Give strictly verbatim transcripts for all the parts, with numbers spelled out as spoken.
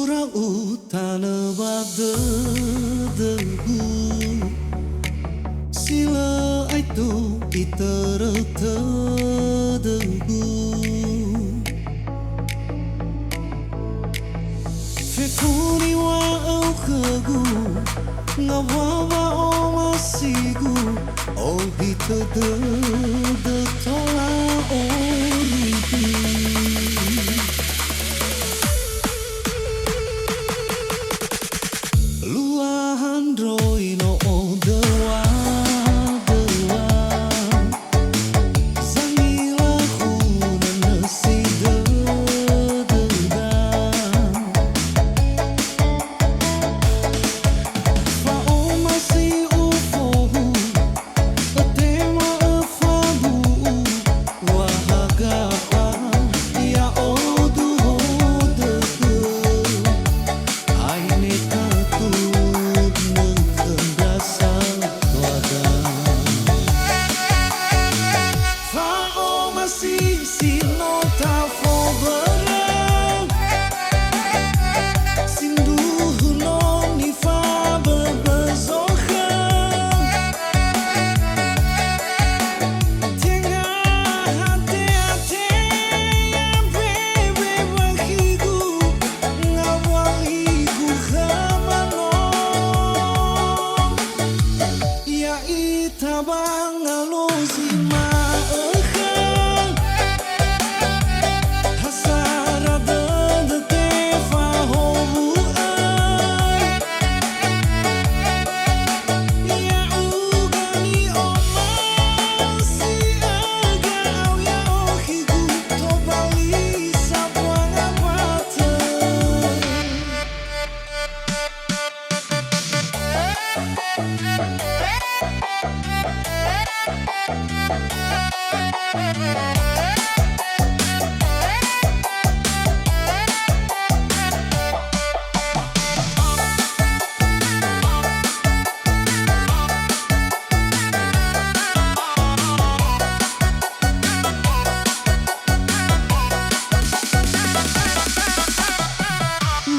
Ndra'u tanö ba dödögu, si lö aetu itörö tödögu. Fefu niŵa'öu khögu, ngaŵa wa'omasigu, ohitö dödö tola orugi. Lua handroi no odöŵa-döŵa, zangila hunö nösi dödöda. Fa'omasi ufohu, ötema öfabu'u, wa haga ya'odu ho dödö. Aine tatudnö khö ndra satua da. Fa'omasi si no tafobörö, sindruhu no nifaböbö zokhö. Tenga hate-hate ya bewe wakhigu, ngawaligu khö manö. Ya'ita ba ngalozi ma'ökhö, ha sara dödö tefahowu'ö. Ya'ugö ni'omasi'ö ga'au ya'okhigu, tobali sambua ngawatö.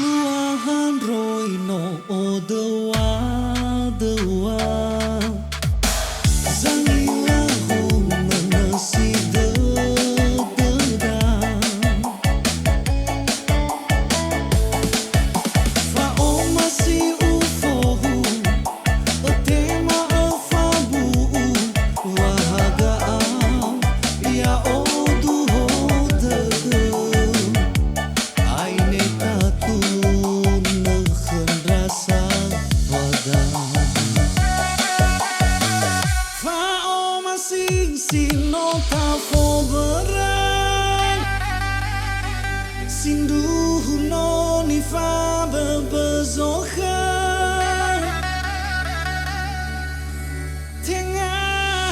Lua handroi no odöŵa-döŵa, zangila hunö nösi dödöda. Fa'omasi ufohu, ötema öfabu'u, wa haga ya'odu ho dödö. Aine tatudnö khö ndra satua da. Fa'omasi si no tafobörö, sindruhu no nifaböbö zokhö. Tenga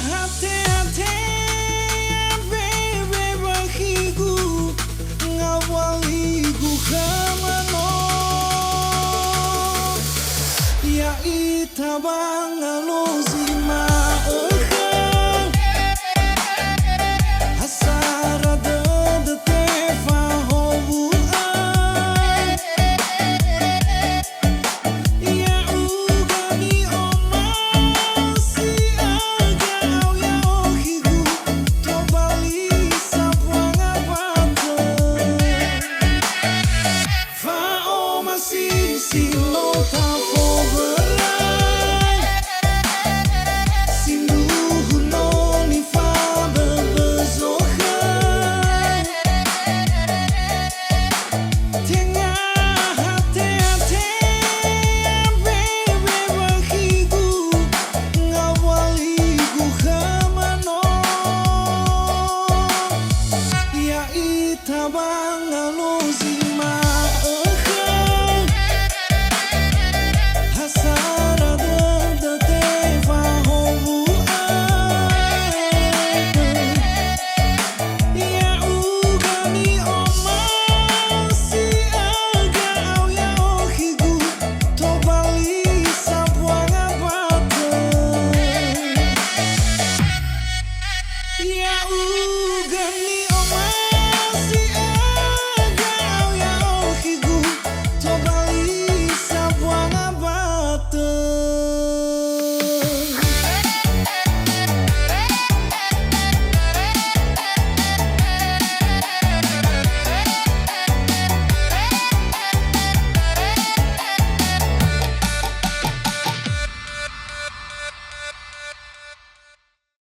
hate-hate ya bewe wakhigu, ngawaligu khö manö. Ya'ita ba ngalozi